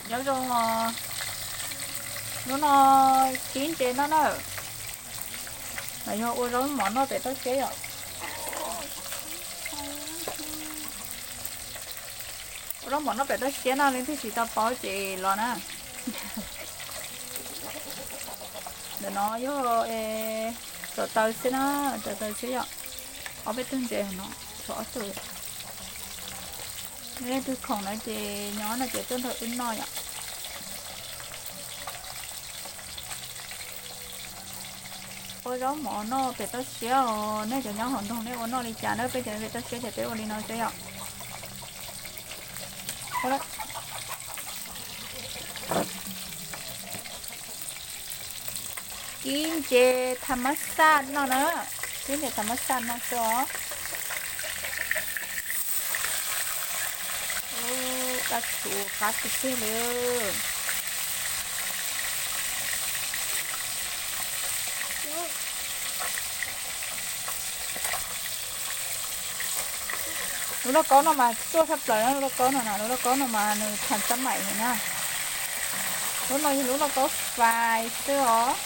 Nyob zoo, hnub no kib ntses noj na, los yog ua zaub mov noj pem toj siab yom. Ua zaub mov noj pem toj siab no leej twg tsis tau paub ces los na. Ntawm no yog txaus taws xwb na, txaus taws xwb yom. Ob peb tug ntses no, tshuav ob tug. Leej twg khoom na ces nyob no ces tuaj nrog wb noj yom. Ua zaub mov noj pem toj siab os, nej cov nyob hauv nroog nej ua noj li cas na, peb cov pem toj siab ces peb ua li no xwb yom. Kib ntses tham mab xaj noj na, kib ntses tham mab xaj noj xwb os. Dab tsuv qab tiag tiag li. Lub lauj kaub no mas tsuaj tshaj plaws na, lub lauj kaub no na, lub lauj kaub no mas nws tham xab maim heev na. Lub no yog lub lauj kaub fais xwb os.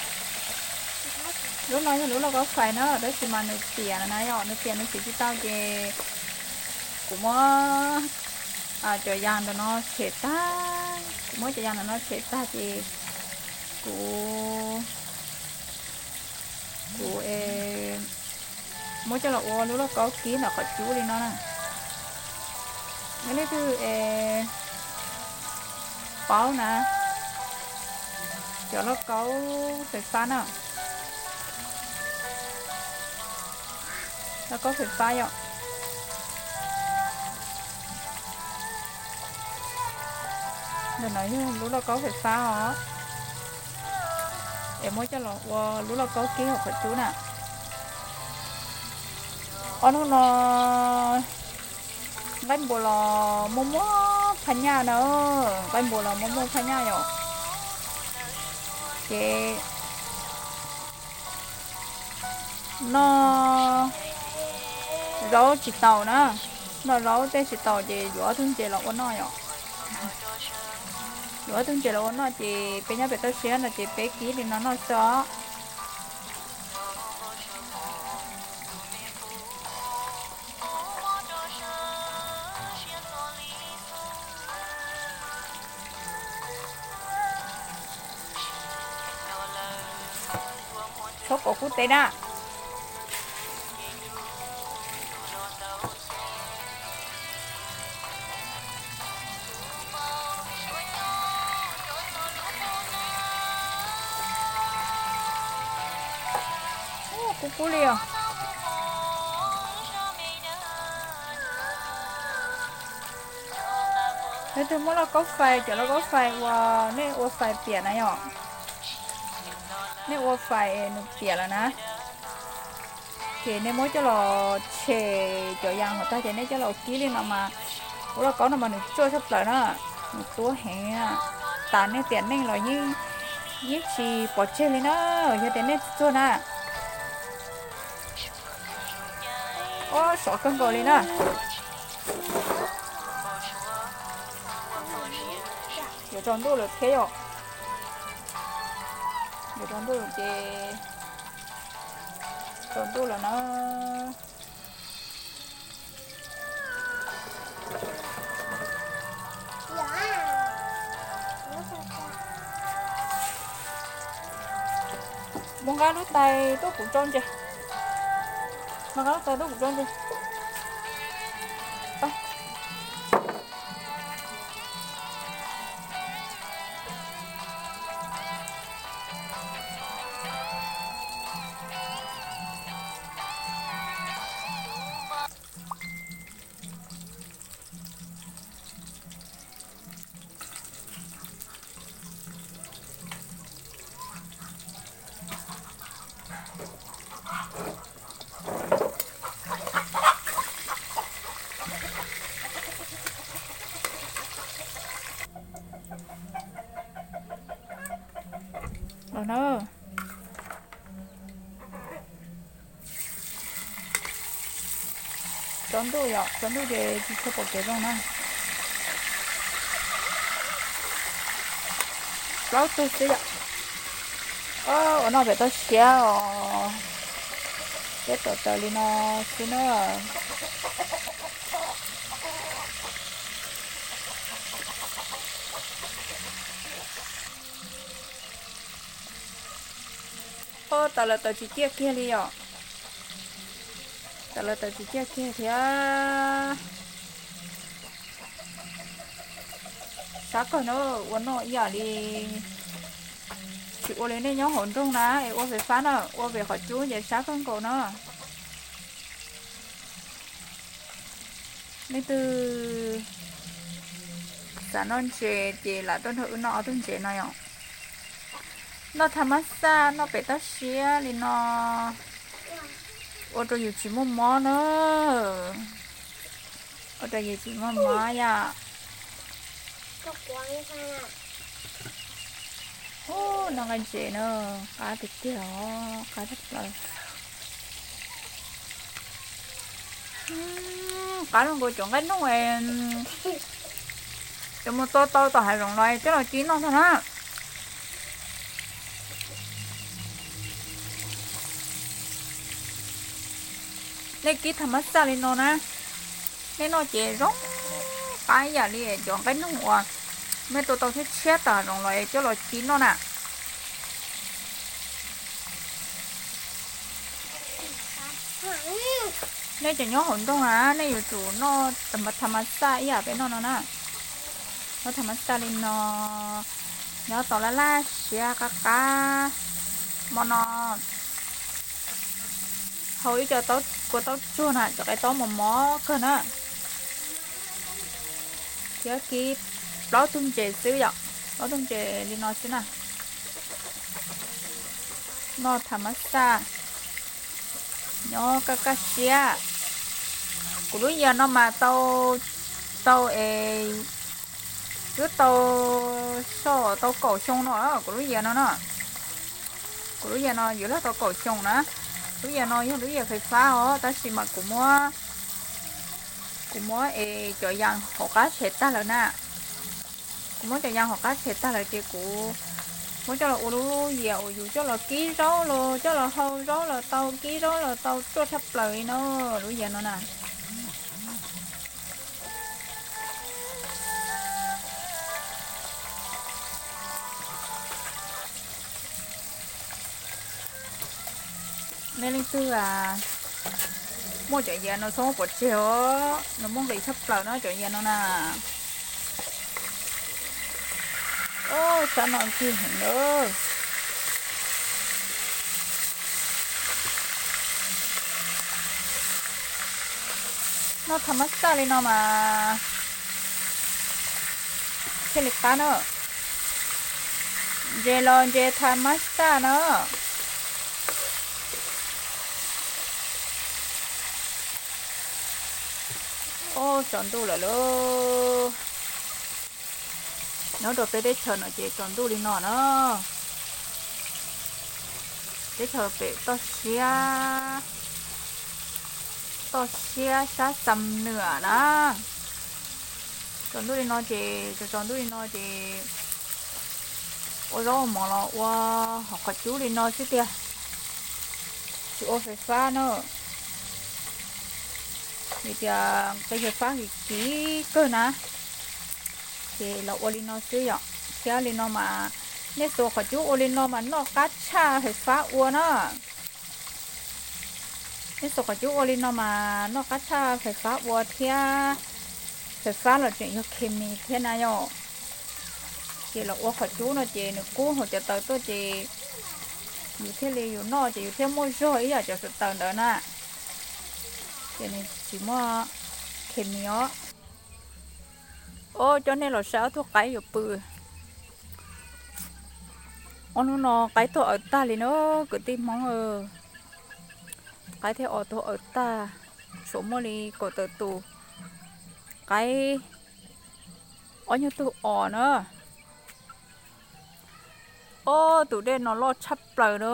Lub no yog lub lauj kaub fais na, tab sis mas nws piam na yom, nws piam nws siv tsis tau ces kuv muab cov yas ntawm no tshem tag, kuv muab cov yas ntawm no tshem tag ces kuv, kuv muab coj los ua lub lauj kaub kib ntawm qhov cub li no na. Yog leej twg es paub na, cov lauj kaub fais fab na, lauj kaub fais fab yom. Ntawm no yog lub lauj kaub fais fab os, es muab coj los ua lub lauj kaub kib hauv qhov cub na. Ob hnub no nqaij npua los muaj muaj phaj nyaj na, nqaij npua los muaj muaj phaj nyaj yom. Ces noj zaub tsis taus na, noj zaub tej tsis taus ces yuav ob tug ntses los ua noj yom. Yuav ob tug ntses los ua noj ces peb nyob pem toj siab no ces peb kib li no noj xwb os. Tshov kom kub tes na. Kub kub li os. Leej twg muaj lauj kaub fais, cov lauj kaub fais uas nej ua fais piam na yom, nej ua fais nws piam lawm na, ces nej muab coj los tshem cov yas hauv tag ces nej coj los kib li no mas, lub lauj kaub no mas nws tsuaj tshaj plaws na, nws tuab heev, tas nej tiam neej los yeej tsis pov tseg li na, yog tias nej txuag na. Ua sov kawg nkaus li na. Yuav tsaus ntuj lawm thiab yom. Yuav tsaus ntuj lawm ces, tsaus ntuj lawm na. Mus nqa lub tais tuaj kuv rau ntses. Mus nqa lub tais tuaj kuv rau ntses. Los na. Tsaus ntuj yom, tsaus ntuj ces tsis tshua pom kev zoo na. plaub tug xwb yom. Ua noj pem toj siab os, peb tuav taws li no xwb na. Ua taws lawv taws tsis ciaj kiag li yom. Taws lawv taws tsis ciaj kiag thiab. Sab kawg na, ua noj ib yam li tsis ua li nej nyob hauv nroog na es ua fais fab na, ua pem qhov cub ces sab kawg nkaus na. Leej twg xav noj ntses ces lam tuaj nrog wb noj ob tug ntses no yom. Noj tha mab xaj noj pem toj siab li no ua rau yus tsis muaj mob na. Ua rau yus tsis muaj mob yom. Ub, noj nqaij ntses na, qab tiag tiag os, qab tshaj plaws. Qab zoo nkaus cov nqaij noog es cov mus tau tau tom hav zoov los coj los ci noj ntag na. Nej kib tha mab xaj li no na, nej noj ces zoo qab ib yam li cov nqaij noog uas nej tua tau tshiab tshiab tom hav zoov los es coj los ci noj na. Nej cov nyob hauv nroog na, nej yuav tsum noj tha mab xaj ib yam peb noj no na. Noj tha mab xaj li no, nyob tau laj laj siab qab qab. Hmo no hau ib co kua taub tsuag na, cov qaib taub mos mos kawg na. Thiab kib plaub tug ntses xwb yom, plaub tug ntses li no xwb na. Noj tha mab xaj, nyob kaj kaj siab. Kuv lub yias no mas tau, tau es twb tau soj tau kaum xyoo no kuv lub yias no na. Kuv lub yias no yuav luag tau kaum xyoo na. Lub yias no yog lub yias fais fab os, tab sis mas kuv muab, kuv muab es cov yas hauv qab tshem tag lawm na. Kuv muab cov yas hauv qab tshem tag lawm ces kuv muab coj los ua lub yias uas yus coj los kib zaub los coj los hau zaub los tau, kib zaub los tau ruaj tshaj plaws li no, lub yias no na. Nej leej twg muaj cov yias no txhob muab pov tseg os, nws muaj nqis tshaj plaws no cov yias no na. Ub, sab no ntsig heev lawm. Noj tha mab xaj li no mas thiaj li qab na. Ntses los ntses tha mab xaj na. Ub, tsaus ntuj lawm lauj. Nyob rau peb teb chaws no ces tsaus ntuj li no na. Teb chaws pem toj siab, toj siab sab Xam Nuam na. Tsaus ntuj li no ces, tsaus tsaus ntuj li no ces ua zaub ua mov los ua hauv qhov cub li no xwb tiag, tsis ua fais fab na. Vim tias nqi fais fab kim kim kawg na, ces los ua li no xwb yom. Thiab li no mas nej xuas qhov cub ua li no mas noj qab tshaj fais fab ua na. Nej xuas qhov cub ua li no mas noj qab tshaj fais fab ua thiab, fais fab los tseem yog khes mis thiab na yom. Ces los ua qhov cub no ces nws kub hauv cov taws tuaj ces yus thiaj li yus noj ces yus thiaj muaj zog ib yam cov taws ntawd na. Ces nws tsis muaj khes mis os. Ub, coj nej los saib ob tug qaib yuav pw. Ob hnub no qaib tuag awv tag li na kwv tij Hmoob. Qaib thiaj os tuag awv tag, tshuav muaj li kaum tawm tus qaib, ob nyuag tug os na. Ob tug dej no loj tshaj plaws na.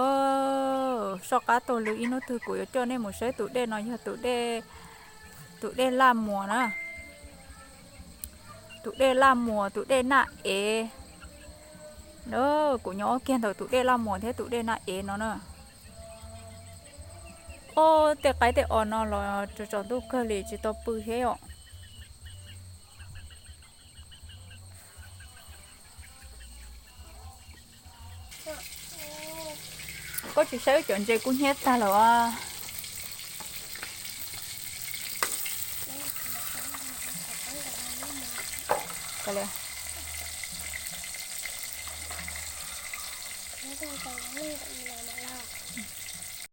Soj qab tuaj lwm ib hnub twg kuv yuav coj nej mus saib tus dej no yog tus dej, tus dej Laj Muas na. Tus dej Laj Muas, tus dej Naj Ev. Kuv nyob kiag ntawm tus dej Laj Muas thiab tus dej Naj Ev no na. Ob tej qaib tej os no los tsaus tsaus ntuj kawg li tsis tau pw thiab os. Koj tsis saib wb cov ntses kub hnyiab tag lawm as.